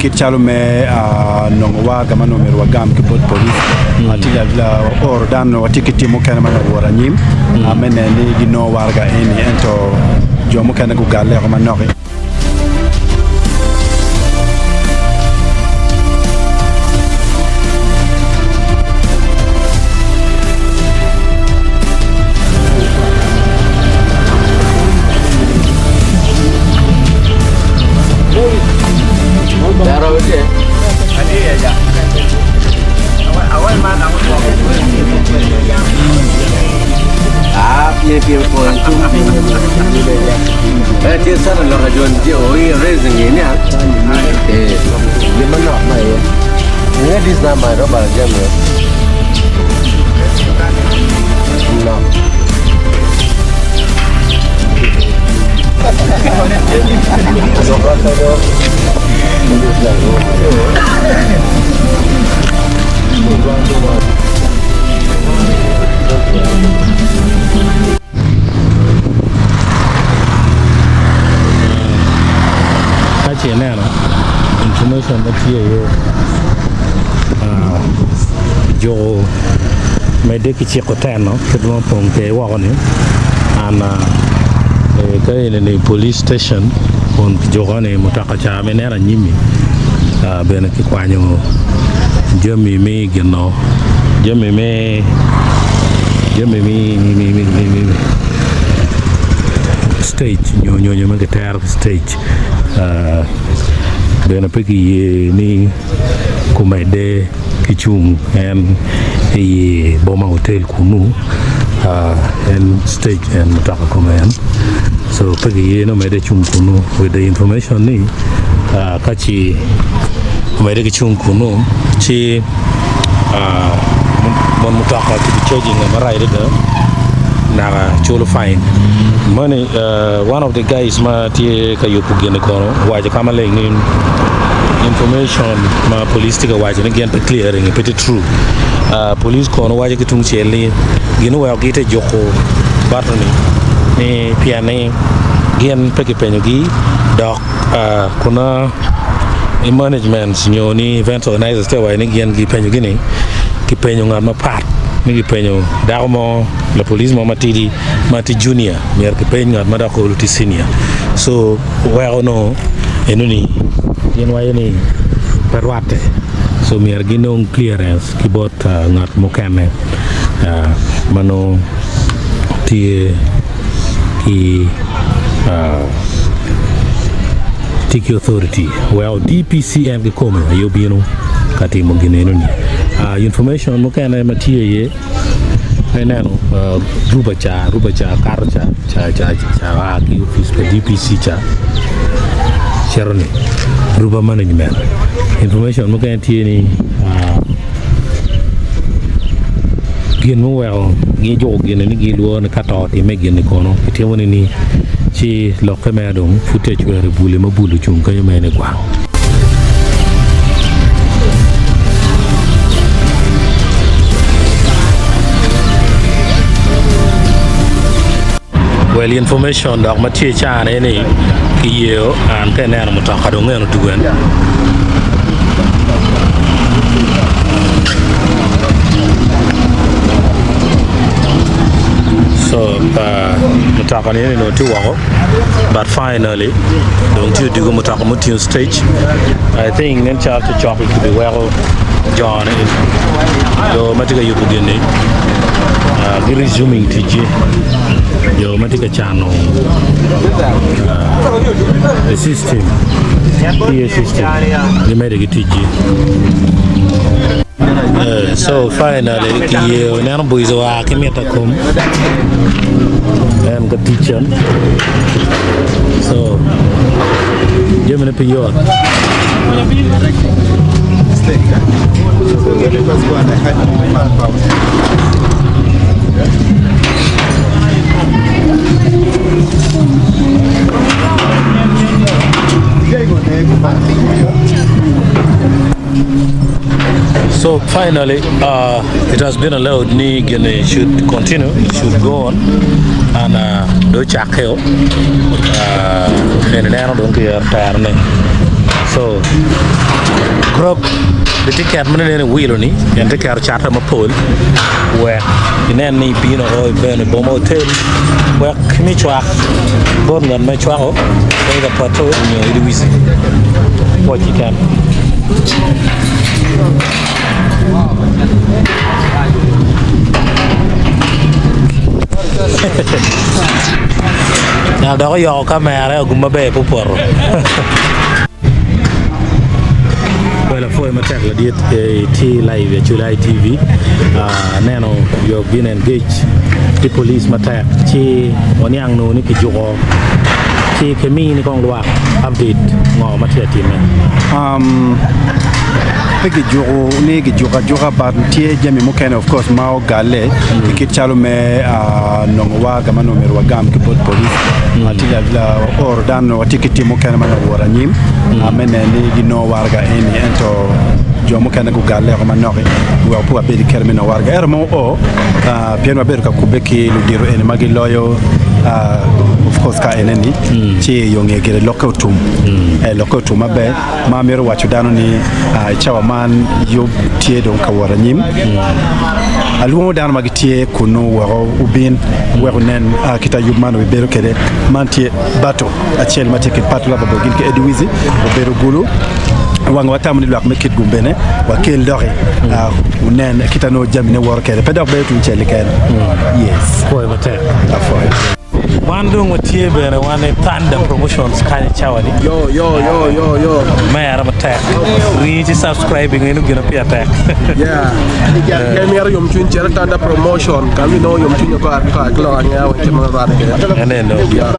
Kit calo me nongo waraga ma nongo myero wagam ki bot police, atye ka oro dano watye ki tim mukene ma nongo owot anyim me neno ni ginongo waraga eni ento jo mukene gugalle woko manok. Ka ce ineno information ma tye iye juko medde ki ciko teno kit ma opong kwede woko ni and ka eni ni police station kun kijuko ni mutoka ca ma ineno anyim-mi bene kikwanyo jami me gino jami me jami me stage nyo nyonyo ma kitero ki stage bene pe kiye ni gumedde ki cung en i boma hotel kunu en stage en mutoka kome en so pe kiye ni omedde cung kunu with the information ni ka ci omedde ki cung kunu ci mon mutoka ki bi caging marac adada naka culo fine moni one of the guys ma tye ka yubo gini kono owaco ka maleng ni information ma police tye ka waco ni gin pe clearing pe tye true police kono waco ki tung cel ni gin oweko gitye juko bato ni ni pien ni gin pe kipenyogi dok kuna i management nyo ni event organizers tye ka waco ni gin gipenyogi ni kipenyo ngat mapat ni kipenyo dako mo lapolice mo matidi ma tye junior myero kipeny ngat ma dok olo tye senior so weko nongo enoni gin waco ni pe rwatte so myero ginong clearance ki bot ngat mukene ma nongo tye ki tye ki authority weko DPC en kikome aye obino ka timo gin enoni information mukene ma tye iye Ka ineno ruba ca ruba ca kato ca ca ca ca a ki i opic pa DPC ca cito ni ruba management information mukene tye ni gin muweko gijuko gini ni gilworo ni ka to otimme gini kono kitimo ni ci lokke mere dong pud tye acwero i bule ma bul ocung kenyo mere ni gwang. Well information dok ma tye i caa ni ni kiyeyo an ka ineno mutoka dong eno dwogo eni. So mutoka ni eni onongo tye woko but finally dong tye odwogo mutoka mutingo stage I think nen calo cokcok kibiweko jone jo ma tye ka yubo gin-ni gi resuming ticgi jo ma tye ka cano the system PA system gimedo ki ticgi so finally kiyeo ineno boys oa ki mita kom en ka ticca so jamine pe yot. So finally uh, it has been allowed ni gini should continue, it should go on and uh, do cakke o uh, eni neno dong kiyero terone. So group gitye ket ma nen i wilo ni pien tye keto cate mapol wek inen ni ibino o ibeno i boma hotel wek imi cwak bot ngat ma icwako either pato nyo Edwici pwoc keken. Ngat dok oyoko kamera ogum maber pe opoto. Well apwoyo matek ladit itye live i Acholi Eye TV aneno you have been engaged ki police matek ci waniang nongo ni kijuko ci kimini kong lwak update ngo ma tye ka timme. Pe kijuko ni kijuko ajuka but tye jami mukene of course ma ogalle i kit calo me nongo waraga ma onongo myero wagam ki bot police atye ka oro dano watye ki tim mukene ma nongo owot anyim me neno ni ginongo waraga eni ento jo mukene gugalle woko manok wek pe wabed ki kero me nongo waraga ento ma oo pien wabedo ka kubbe ki ludito eni ma giloyo of course ka eneni ci yo nge gire lokke otum lokke otum maber. Ma mito waco dano ni i cawa man yub tye dong ka wot anyim. Alwongo dano ma gitye kunnu woko wubin wek wunen kit a yub man obibedo kwede. Man tye battle acel ma tye i kin Pat Lovable gin ki Eddie Wizzy obedo gulu. Wang watamo ni lwak me Kitgum bene wakel doki wunen kit a nongo jamine woto kwede pe dok bedo tungcel keken. Yes. Pwoyo matek. Apwoyo. Wan dong watye bene wan i Thunder Promotions kany i cawa ni. Yo yo yo yo yo. Mera matek. Ringi ci subscribing eno gina pire tek. Yeah. Ka imito yomcwiny cit i Thunder Promotion ka ma inongo yomcwiny oko ki lok angeya weng kit ma rwate kwede. Aneno. Yeah.